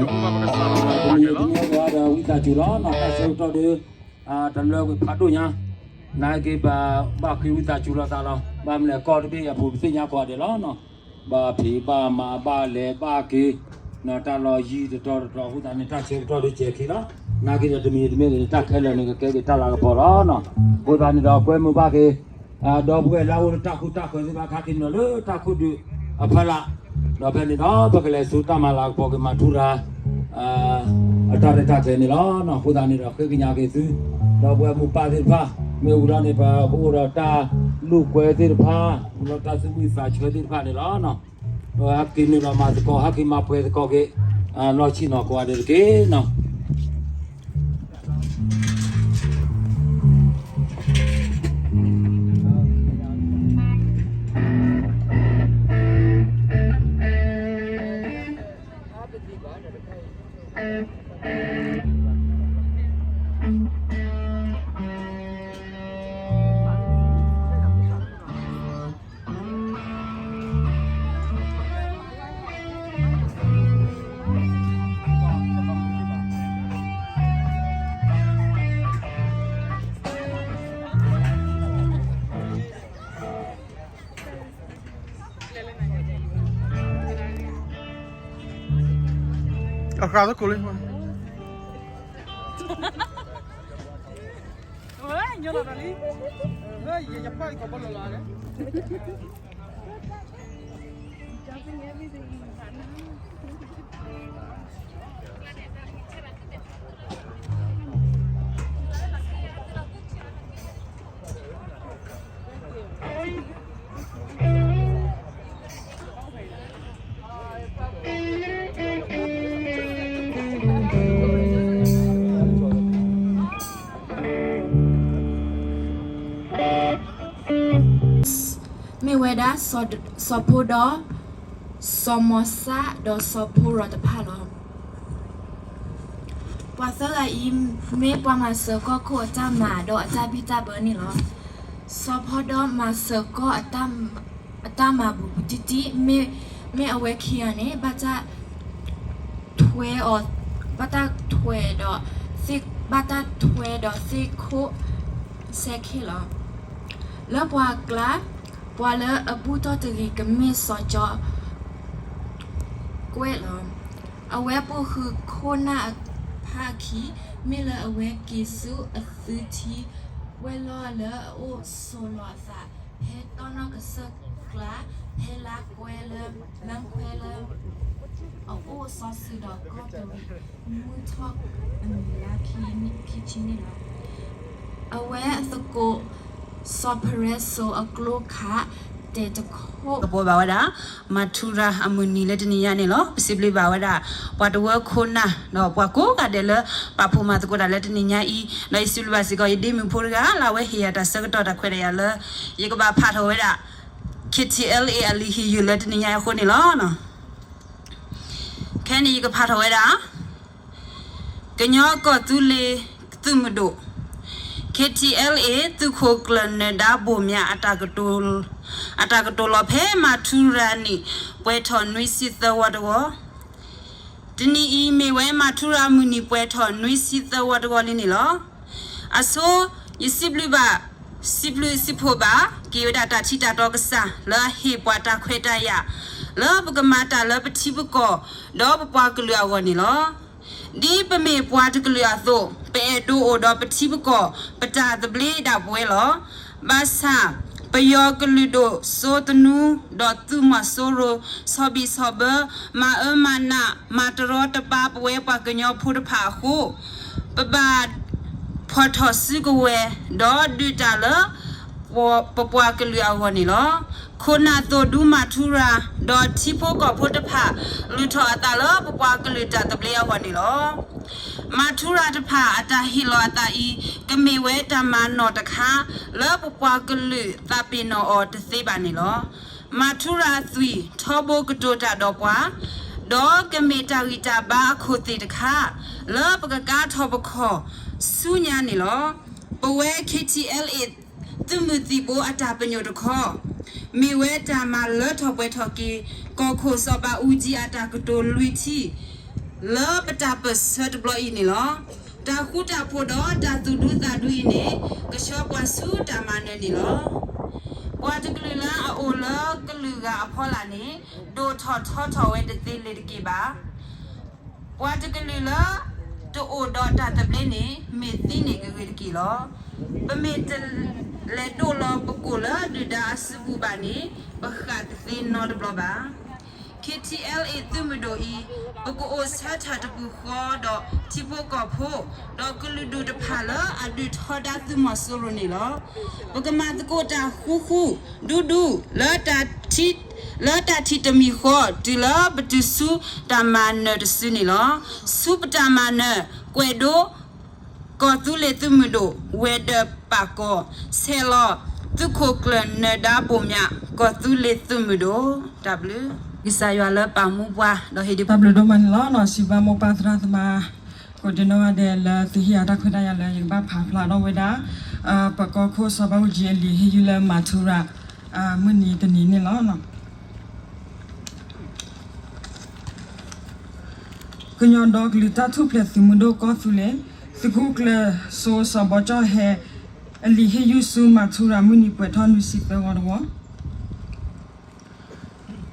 တနံၤအံၤတနံၤအံၤဒီးဝံသးစူၤလီၤ တၢ်ဆၢကတီၢ်ဒီး တလၢကွံာ်ဖးဒိၣ်ညါ နာ်က့ဘၣ် ဘၣ်ဃ့ဝံသးစူၤလိာ်သးလီၤ ဘၣ်မနုၤလဲၣ်ကီၢ်တဘ့ၣ်အပူၤပသ့ၣ်ညါကိးဂၤဒဲးလီၤ ဘၣ်ဖံးဘၣ်မၤဘၣ်လဲၤဘၣ်က့ၤ တၢ်လီၢ်ယံၤတတီၤတတီၤ အဃိသတးန့ၣ် တၢ်ဆၢကတီၢ်ဒုးစဲးခံလီၤ နာ်က့ဒီးတမံၤတမ့ၢ်ဂ့ၤန့ၣ် တၢ်ခဲလၢာ်န့ၣ်ကကဲက့ၤတၢ်လၤကပီၤလီၤ အဃိသတးန့ၣ်ဒီးကွဲမုာ်ဘၣ်က့ၤ ဒီပုၢ်ဝဲၢ်လၢအအိၣ်လၢတၢ်ဃူတၢ်ဃၢၤသ့ၣ်တဖၣ် ဟဲက့ၤနုာ်လီၤလၢတၢ်ခိၣ်ဒုးအဖီလာ် ဒီးဖဲန့ၣ်ဒီး ပကလဲၤဆူတၢ်မၤလၤကပီၤက့ၤမၤထူရၤ အတၢ်ရဲၣ်တၢ်ကျဲၤန့ၣ်လီၤ. အဃိသတးန့ၣ်ဒီး ဃ့ကညးက့ၤသု ဒီပုၢ်ဝဲၢ်မိၢ်ပၢ်သ့ၣ်တဖၣ် မ့ၢ်ဝံၤလီၤန့ၣ် ပကအိၣ်ဒီးတၢ်လိာ်ကွဲသ့ၣ်တဖၣ် အိၣ်ဒီးတၢ်သူၣ်ဝံၣ်သးဆၢသ့ၣ်တဖၣ်န့ၣ်လီၤ. ဟဲက့ၤနုာ်လီၤမၤသကိး ဟဲက့ၤမၤပှဲၤသကိးက့ၤ လီၢ်ဆ့ၣ်နီၤကိးဂၤဒဲးတက့ၢ်နီၤ. အဃၢ်သကိးလံ ဝဲ ညိလီၤတၢ်လံ ဝဲ ယပၢ်ကီးဘီလီၤလီၤ မ့ၢ်ဝဲဒၣ် စီၤဖိဒီး စီၤမီၤစၢ် ဒီးစီၤဖိရီၤတဖၣ်လီၤ. ပှၤသၢဂၤအံၤ မ့ၢ်ပှၤမၤစၢၤကီၢ်ခိၣ်အတၢ်မၤဒီးအတၢ်ဘံၣ်တၢ်ဘၢန့ၣ်လီၤ. စီၤဖိဒီးမၤစၢၤကီၢ် အတၢ်မၤဘူးဘူးတံၢ်တံၢ် မ့ၢ်အဝဲခံဂၤန့ၣ် ဘၣ်တၢ်ထွဲအီၤ ဘၣ်တၢ်ထွဲဒီး ဘၣ်တၢ်ထွဲဒီးသ့ၣ်ခိၣ်စဲခဲလီၤ. လၢပှၤကျါ ပှၤလၢအဘူၣ်ထီၣ်တဂ့ၤ ကမ့ၢ်စီၤကၠီကွဲၣ်လီၤ. အဝဲပူၤဃုာ်ခိၣ်နၢ်အဖၣ်အခံ မ့ၢ်လၢအဝဲက့ၤဆူအသုထံ ဝဲလီၢ်လၢအအိၣ်ဆိးလီၤအသး ဖဲတီၢ်နီၣ်ကစၢၢ်ကျါ ဖဲလါကွဲလၢ လါခွဲလၢ အအိၣ်စီၤစုၤဒီးကီၢ်တရံး မုၢ်ထီၣ်အမုၢ်လါခံဆံန့ၣ်လီၤ. အဝဲအသကိး စီၤဖရဲစိအကျိခး တဲာ်တခိၣ် သကိးဘၣ်ဝဲဒၣ် မၤထူရၤအမုၢ်နံၤလၢတနံၤညါန့ၣ်လီၤ. ပစံးဘျုးဘၣ်ဝဲဒၣ် ပှၤတဝၢခိၣ်နၢ် ဒီးပှၤကိးဂၤဒဲးလၢ ပာ်ဖှိၣ်မၤသကိးတၢ်လၢတနံၤညါအံၤ ဒီးယစံးဘျုးဘၣ်စ့ၢ်ကီး ယဒ့မုၣ်ဖိတဂၤ လၢအဝဲဟ့ၣ်ယၤတၢ်ဆၢကတီၢ်တၢ်ခွဲးတၢ်ယာ်လၢ ယကဘၣ်ဖးထီၣ်ဝဲဒၣ် ခ့ထံအဲလ်အ့ အလံာ်ဟ့ၣ်ယုၢ်လၢတနံၤညါအံၤအဃိန့ၣ်လီၤ. ခဲအံၤယကဖးထီၣ်ဝဲဒၣ် ကညီကီၢ်သူလ့ၤသုးမုၢ်ဒိၣ် ခ့ထံအဲလ်အ့ သုးခိၣ်ကျၢၢ်နၢၤဒါဘိၣ်မၠး အတၢ်ကတိၤလီၤဖဲမၤထူရၤနံၣ် ပှဲၤထီၣ်နွံဆံသၢဝီတဝီ တနံၤအံၤမ့ၢ်ဝဲမၤထူရၤမုၢ်နံၤပှဲၤထီၣ်နွံဆံသၢဝီတဝီလံန့ၣ်လီၤ. အဆိ ယစံးဘျုးဘၣ် စံးဘျုးစံးဖှိၣ်ဘၣ်က့ၤဝဲဒၣ်တၢ်ထံၣ်တၢ်တီကစၢ် လၢအဟ့ၣ်ပှၤတၢ်ခွဲးတၢ်ယာ် လၢပကမၤတၢ်လၢပထံပကီၢ် ဒီးပပှၤကလုာ်အဂီၢ်န့ၣ်လီၤ. ဒ်ပမ့ၢ်ပှၤတကလုာ်အသိး ပအဲၣ်ဒိးအိၣ်ဒီးပထံပကီၢ် ပတၢ်သဘျ့ဒၣ်ပဝဲလီၤ. ဘၣ်ဆၣ် ပယီၤကလုာ်ဒိၣ်စိသနူ ဒီးသုးမီၤစိရိၤ ဆီၣ်ဘံၣ်ဆီၣ်ဘၢ မၤအၢမၤနး မၤတရီတပါပဝဲပှၤကညီဖိတဖၣ်အဃိ ပဘၣ် ဖီၣ်ထီၣ်စုကဝဲၤ ဒီးဒုးတၢ်လၢ ပပှၤကလုာ်အဂီၢ်န့ၣ်လီၤ. ခိၣ်နၢ်သိၣ်ဒူမၤထူရၤ ဒီးထံဖိကီၢ်ဖိတဖၣ် လုၢ်ထီၣ်အသးလၢပပှၤကလုာ်တၢ်သဘျ့အဂီၢ်န့ၣ်လီၤ. မၤထူရၤတဖၣ်အတၢ်ဟ့ၣ်လီၤအသးအံၤ ကမ့ၢ်ဝဲတၢ်မၤနီၣ်တခါ လၢပပှၤကလုာ်သးပ့ၤနီၣ်အီၤတသ့ဘၣ်န့ၣ်လီၤ. မၤထူရၤအသွံၣ်ထီဘိကတိၤတၢ်ဒီးပှၤ ဒီးကမ့ၢ်တၢ်ဂံၢ်တၢ်ဘါအခိၣ်သ့ၣ်တခါ လၢပကကါထီၣ်ပခီၣ်ဆူညါန့ၣ်လီၤ. ပဝဲ ခ့ထံအဲလ်အ့ သုးမုၢ်သံၣ်ဘိအတၢ်ပညိၣ်တခီ မ့ၢ်ဝဲတၢ်မၤလၢထီၣ်ပှဲၤထီၣ်က့ၤ ကီၢ်ခိၣ်စီၤဘးအူကၠံအတၢ်ကတိၤလွံၢ်ထံၣ် လၢပတၢ်ပၢၢ်ဆၢတဘျီအံၤန့ၣ်လီၤ. တၢ်ဃူတၢ်ဖိးဒီးတၢ်သူၣ်ဒူသးဒူအံၤန့ၣ် ကဆှၢပှၤဆူတၢ်မၤနၢၤန့ၣ်လီၤ. ပှၤတကလုာ်လၢအအိၣ်လၢကလုာ်ဂၤအဖီလာ်န့ၣ် ဒိၣ်ထီၣ်ထီထီၣ်ဝဲတသ့လၢၤတက့ၢ်ဘၣ်. ပှၤတကလုာ်လၢ တအိၣ်ဒီးတၢ်သဘျ့န့ၣ် မ့ၢ်သံန့ၢ်ကဂ့ၤတက့ၢ်လီၤ. ပမ့ၢ်တလဲၤဒိးလီၤပကိာ်လၢဒုၣ်ဒါအစုပူၤဘၣ်န့ၣ် ပဃၣ်တသ့နီတဘျီဘၣ်. K T L A သုးမုၢ်ဒိၣ်အံၤ ပကအိၣ်ဆၢထၢၣ်တပူၤဃီဒီးထံဖိကီၢ်ဖိ ဒီးကလုာ်ဒူၣ်တဖၣ်လၢအဒုးထီဒါသုးမီၤစိရိၤန့ၣ်လီၤ. ပကမၤသကိးတၢ်ဃူဃူ ဒူဒူ လၢတၢ်ထံၣ်, လၢတၢ်ထံၣ်တမံၤဃီ တုၤလၢပတုၤဆူတၢ်မၤနၢၤတစုန့ၣ်လီၤ. ဆူပတၢ်မၤနၢၤ ကွဲးဒိ ကီၢ်သူလ့ၤသုးမုၢ်ဒိၣ် ဝဲၤဒၢးပာ်ကီၤ ဆဲးလီၤသုးခိၣ်ကျၢၢ်နၢၤဒါဘိၣ်မၠး ကီၢ်သူလ့ၤသုးမုၢ်ဒိၣ် တၢ်ဘျုး ကစၢ်ယွၤလၢပာ်မူပှၤ ဒီးဟ့ၣ်ဒုး တၢ်ဘျုးဒိၣ်မးန့ၣ်လီၤ. စံးဘျုးမိၢ်ပၢ်သရၣ်သမါ ကိးဒံနီၢ်ဂၤဒဲးလၢသုဟ့ၣ်အတၢ်ခွဲးတၢ်ယာ်လၢယကဘၣ်ဖးဖျါထီၣ်ဝဲဒၣ် ပၢၤကီၢ်ခိၣ်စီၤဘၣ်အူကၠံအလံာ်ဟ့ၣ်ယုၢ်လၢမၤထူရၤ မုၢ်နံၤတနံၤန့ၣ်လီၤ. ကညီဒီကလုာ်တၢ်ထူၣ်ဖျဲးသုးမုၢ်ဒိၣ်ကီၢ်သူလ့ၤ သုးခိၣ်ကျၢၢ်စိစီၤဘီကၠီၣ်ဟဲ အလံာ်ဟ့ၣ်ယုၢ်ဆူမၤထူရၤမုၢ်နံၤပှဲၤထီၣ်နွံဆံသၢဝီတဝီ တနံၤအံၤ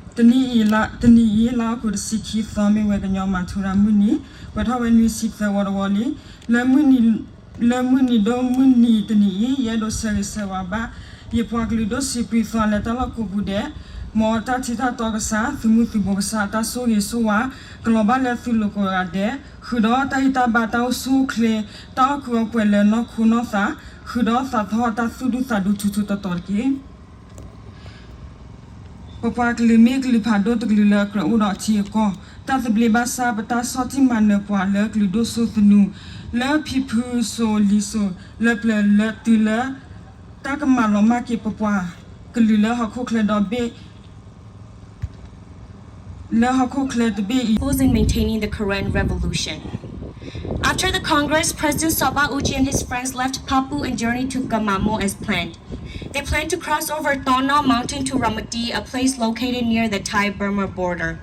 တနံၤအံၤ လါအီကူးတဆံခံသီ မ့ၢ်ဝဲကညီမၤထူရၤမုၢ်နံၤ ပှဲၤထီၣ်ဝဲနွံဆံသၢဝီတဝီလံ. လၢမုၢ်နံၤဒိၣ်မုၢ်နံၤတနံၤအံၤ ယအဲၣ်ဒိးဆၢဂ့ၤဆၢဝါဘၣ် ယပှၤကလုာ်ဒိၣ်စံးပှံၤသီလၢတၢ်လီၢ်ကိးပူၤဒဲး, မ်တၢ်ထံတၢ်တီကစၢ်, သုးမုၢ်သုးဘိကစၢ်, တၢ်ဆိၣ်ဂ့ၤဆိၣ်ဝါ ကလီၤဘၣ်လၢသုလိၤကိးဂၤဒဲး, ဃုာ်ဒီးတၢ်ဂံၢ်တၢ်ဘါ, တၢ်အိၣ်ဆူၣ်အိၣ်ချ့, တၢ်အိၣ်ခုအိၣ်ပှဲၤလၢနီၢ်ခိနီၢ်သး, ဃုာ်ဒီးသးသဟီၣ်တၢ်သူၣ်ဒူသးဒူထူထူတီတီတက့ၢ်. ပပှၤကလုာ်မ့ၢ်ကလုာ်ဖးဒိၣ်တကလုာ်လၢအကြၢးအိၣ်ဒီးထံအကီၢ်, တၢ်သဘျ့ဘၣ်ဆၣ် ပတၢ်ဆီၣ်တံၢ်မၤနၢၤပှၤလၢကလုာ်ဒိၣ်စိသနူ, လၢဖံဖုစိၤလံၤစိၤ လၢပျၢၤလၢတုၤလၢ တၢ်ကမၤလီၤမၢ်က့ၤပပှၤကလုာ်လၢဟီၣ်ခိၣ်ချၢဒီဘ့ၣ် လၢဟီၣ်ခိၣ်ချၢတဘ့ၣ်အံၤ Schools in maintaining the Karen Revolution. After the Congress, President Sawba Uji and his friends left Papu and journeyed to Kamamo as planned. They planned to cross over Tawna Mountain to Ramati, a place located near the Thai-Burma border.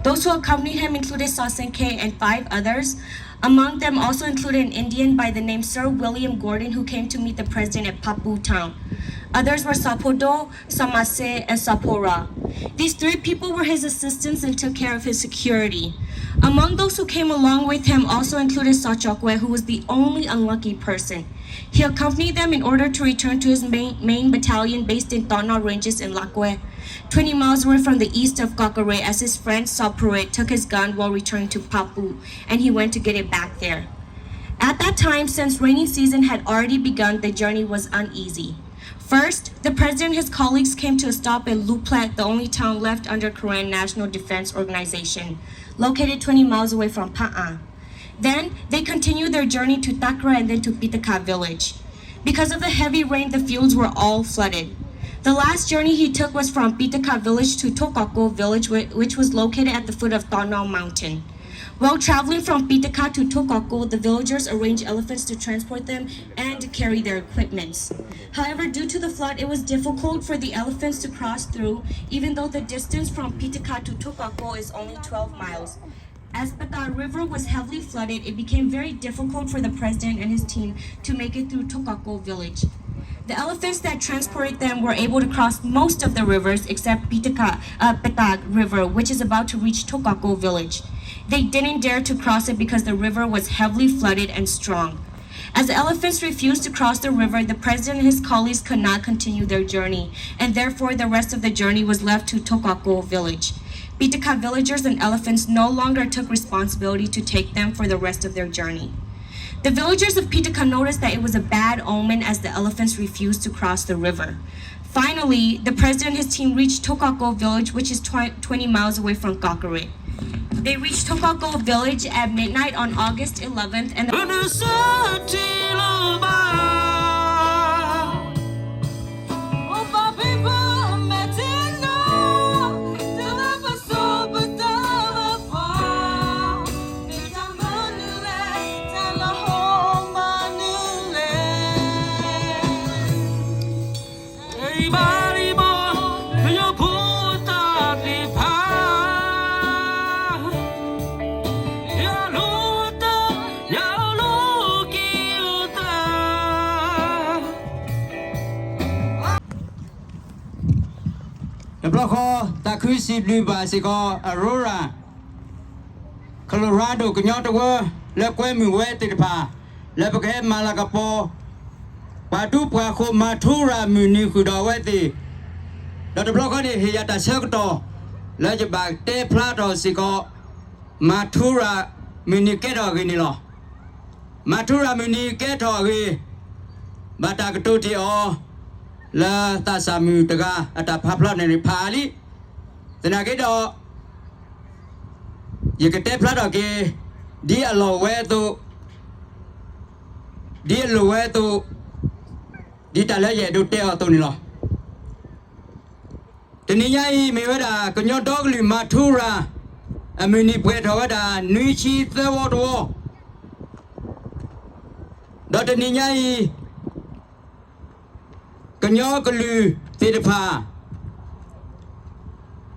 Those who accompanied him included Saw Sen Khe and five others. Among them also included an Indian by the name Sir William Gordon, who came to meet the president at Papu town. Others were Sapodo, Samase, and Sapora. These three people were his assistants and took care of his security. Among those who came along with him also included Sachokwe, who was the only unlucky person. He accompanied them in order to return to his main, main battalion based in Tawna Ranges in Lakwe, twenty miles away from the east of Kakare, as his friend Sapure took his gun while returning to Papu, and he went to get it back there. At that time, since rainy season had already begun, the journey was uneasy. First, the president and his colleagues came to a stop in Luplat, the only town left under Karen National Defense Organization, located twenty miles away from Pa'an. Then, they continued their journey to Takra and then to Pitaka village. Because of the heavy rain, the fields were all flooded. The last journey he took was from Pitaka village to Tokako village, whi-, which was located at the foot of Tanao Mountain. While traveling from Pitaka to Tokako, the villagers arranged elephants to transport them and carry their equipments. However, due to the flood, it was difficult for the elephants to cross through, even though the distance from Pitaka to Tokako is only twelve miles. As Pata River was heavily flooded, it became very difficult for the president and his team to make it through Tokako village. The elephants that transported them were able to cross most of the rivers except Pitaka, uh, Pata River, which is about to reach Tokako village. They didn't dare to cross it because the river was heavily flooded and strong. As the elephants refused to cross the river, the president and his colleagues could not continue their journey, and therefore the rest of the journey was left to Tokako village. Pitaka villagers and elephants no longer took responsibility to take them for the rest of their journey. The villagers of Pitaka noticed that it was a bad omen as the elephants refused to cross the river. Finally, the president and his team reached Tokako village, which is tw-, twenty miles away from Kakare. They reached Tokako village at midnight on August eleventh, and the ခီ သးခုစံးဘျုးဘၣ်စ့ၢ်ကီး Aurora Colorado ကညီတဝၢလၢကွဲမုာ်ဝဲသ့ၣ်တဖၣ် လၢပကဟဲမၤလၤကပီၤ ပှၤဒူပှၤဃိၤမၤထူရၤမုၢ်နံၤဃုာ်ဒီးအဝဲသ့ၣ်, ဒီးတဘျီဃီန့ၣ် ဟ့ၣ်ယၤတၢ်ဆၢကတီၢ် လၢယဘၣ်တဲဖျါထီၣ်စ့ၢ်ကီး မၤထူရၤမုၢ်နံၤကဲထီၣ်အဂ့ၢ်န့ၣ်လီၤ. မၤထူရၤမုၢ်နံၤကဲထီၣ်အဂ့ၢ် ဘၣ်တၢ်ကတိၤတ့ၢ်အီၤ လၢသးစၢ်မုၢ်တဂၤအတၢ်ဖးဖျါန့ၣ်ဖးလံ. သနာ်က့ဒီး ယကတဲဖျါထီၣ်က့ၤ ဒ်အလီၢ်ဝဲအသိး, ဒ်အလိၣ်ဝဲအသိး, ဒ်တၢ်လၢယအဲၣ်ဒိးတဲအီၤအသိးန့ၣ်လီၤ. တနံၤညါအံၤ မ့ၢ်ဝဲဒၣ် ကညီဒီကလုာ်မၤထူရၤ အမုၢ်နံၤပှဲၤထီၣ်ဝဲဒၣ် နွံဆံသၢဝီတဝီ, ဒီးတနံၤညါအံၤ ကညီကလုာ်သ့ၣ်တဖၣ်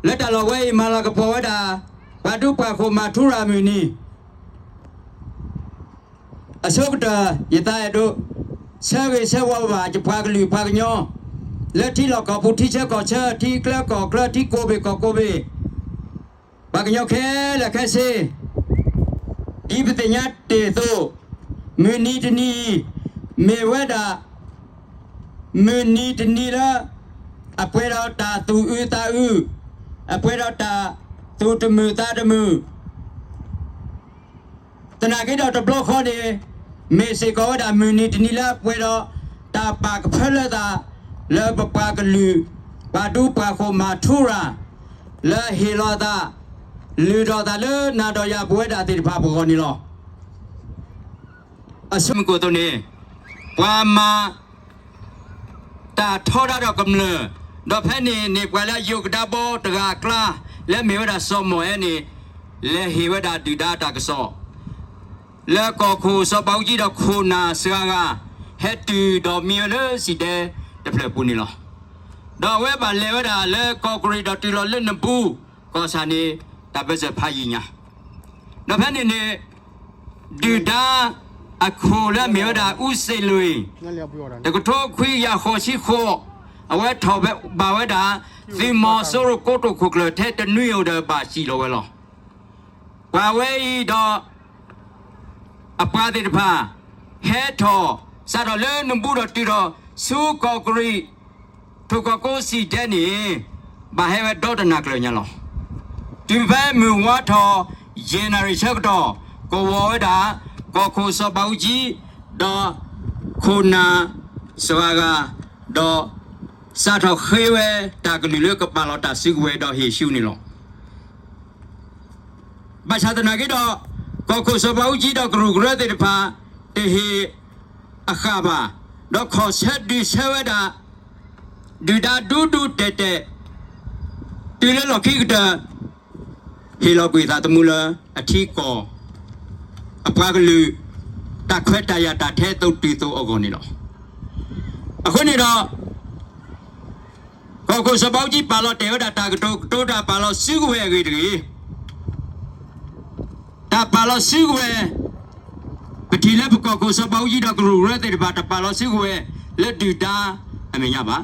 လၢတၢ်လီၢ်ဝဲအံၤ မၤလၤကပီၤဝဲဒၣ် ပှၤဒူပှၤဃိၤမၤထူရၤမုၢ်နံၤ အဆိကတၢၢ် ယသးအဲၣ်ဒိး ဆၢဂ့ၤဆၢဝါဘၣ် ယပှၤကလုာ်ပှၤကညီ လၢထံလီၢ်ကီၢ်ပူၤ ထံဆၢကီၢ်ဆၢ ထံကျါကီၢ်ကျါ ထံကိးဘ့ၣ်ကီၢ်ကိးဘ့ၣ် ပှၤကညီခဲလၢာ်ခဲဆ့, ဒ်ပသ့ၣ်ညါတ့ၢ်အသိး, မုၢ်နံၤတနံၤအံၤ မ့ၢ်ဝဲဒၣ် မုၢ်နံၤတနံၤလၢ အပှဲၤဒီးတၢ်သူၣ်အုးသးအုး, အပှဲၤဒီးတၢ်သူၣ်တမုာ်သးတမုာ် သနာ်က့ဒီးတဘျီဃီန့ၣ် မ့ၢ်စ့ၢ်ကီးဝဲဒၣ်မုၢ်နံၤတနံၤလၢအပှဲၤဒီး တၢ်ပာ်ကဖၢလၢသး လၢပပှၤကလုာ် ပှၤဒူပှၤဃိၤမၤထူရၤ လၢဟ့ၣ်လီၤအသး လုၢ်ထီၣ်အသးလၢနၤဒီးယၤပဝဲဒၣ်သ့ၣ်တဖၣ်ပဂီၢ်န့ၣ်လီၤ. အဆိကမိၣ်အသိးန့ၣ် ပှၤမၤ တၢ်ထီဒါဒီးကမျၢၢ်, ဒီးဖဲန့ၣ်န့ၣ် ပှၤလၢအယိာ်ကဒါဘီတဂၤအကျါ လၢမ့ၢ်ဝဲဒၣ်စီၤမီၢ်အဲန့ၣ် လဲၤဟ့ၣ်ဝဲဒၣ်ဒုၣ်ဒါတၢ်ကစီၣ် လၢကီၢ်ခိၣ်စီၤဘးအူကၠံဒီးခိၣ်နၢ်စှၤဂၤ ဟဲတုၤဒီးမံဝဲလၢစံၣ်ဒဲတဖျၢၣ်ပူၤန့ၣ်လီၤ. ဒီးအဝဲဘၣ်လဲၤဝဲဒၣ်လၢကီၢ်ကရံၣ်ဒီးတုၤလီၤလၢနဘူးကီၢ်ဆၣ်န့ၣ် တၢ်ဘၢၣ်စၢၤဖးယံာ်ညါ ဒီးဖဲန့ၣ်န့ၣ် ဒုၣ်ဒါအခိၣ်လၢအမ့ၢ်ဝဲဒၣ် အူစ့ၣ်လွံၢ် တကထိခွံကယၤဃိးဆံဃိး အဝဲထီၣ်ဘၣ်ဝဲဒၣ် သုးမီၤစိရိၤကိတိာ်ခိၣ်ကျၢၢ်ထဲတနွံအိၣ်ဒီးဘၣ်စံၣ်လီၤဝဲလီၤ. ပှၤဝဲအံၤဒီး အပှၤသ့ၣ်တဖၣ် ဟဲထီၣ် စးထီၣ်လၢနဘူးဒီးတုၤထီၣ်ဆူကီၢ်ကရံၣ် ထိၣ်ကီၢ်ကိးစံၣ်ဒဲန့ၣ် ဘၣ်ဟဲဝဲဒီတနၤကျၢၤညါလီၤ. တုၤဖဲမုၢ်ဝါထီၣ် ယဲၢ်နၣ်ရံၣ်ဆၢကတီၢ် ကဝီၤဝဲဒၣ် ကီၢ်ခိၣ်စီၤဘးအူကၠံ ဒီးခိၣ်နၢ်စှၤဂၤ ဒီး စးထီၣ်ဃ့ဝဲတၢ်ကလုၢ်လၢကပာ်လီၤတၢ်စုကဝဲၤဒီးဟ့ၣ်ဆူန့ၣ်လီၤ. ဘၣ်ဆၣ်သနာ်က့ဒီး ကီၢ်ခိၣ်စီၤဘးအူကၠံဒီးကရူၢ်ကရၢသ့ၣ်တဖၣ် တဟ့ၣ်အဃၣ်ဘၣ်, ဒီးခီၣ်ဆၢဒုးဆၢဝဲဒၣ် ဒုၣ်ဒါဒူဒူတဲာ်တဲာ် တုၤလၢလီၢ်ခံကတၢၢ် ဟ့ၣ်လီၤကွံာ်သးသမူလၢအထံကီၢ် အပှၤကလုာ် တၢ်ခွဲးတၢ်ယာ်တၢ်ထဲသိးတုၤသိးအဂီၢ်န့ၣ်လီၤ. အဃိန့ၣ်ဒီး ကီၢ်ခိၣ်စီၤဘးအူကၠံပာ်လီၤတဲာ်ဝဲဒၣ်တၢ်ကတိၤကတိၤတၢ်ပာ်လီၤစုကဝဲၤအဂ့ၢ်တဂ့ၤ, တၢ်ပာ်လီၤစုကဝဲၤ ပထံၣ်လၢပကီၢ်ခိၣ်စီၤဘးအူကၠံဒီးကရူၢ်ကရၢသ့ၣ်တဖၣ် တပာ်လီၤစုကဝဲၤလၢဒုၣ်ဒါအမဲာ်ညါဘၣ်.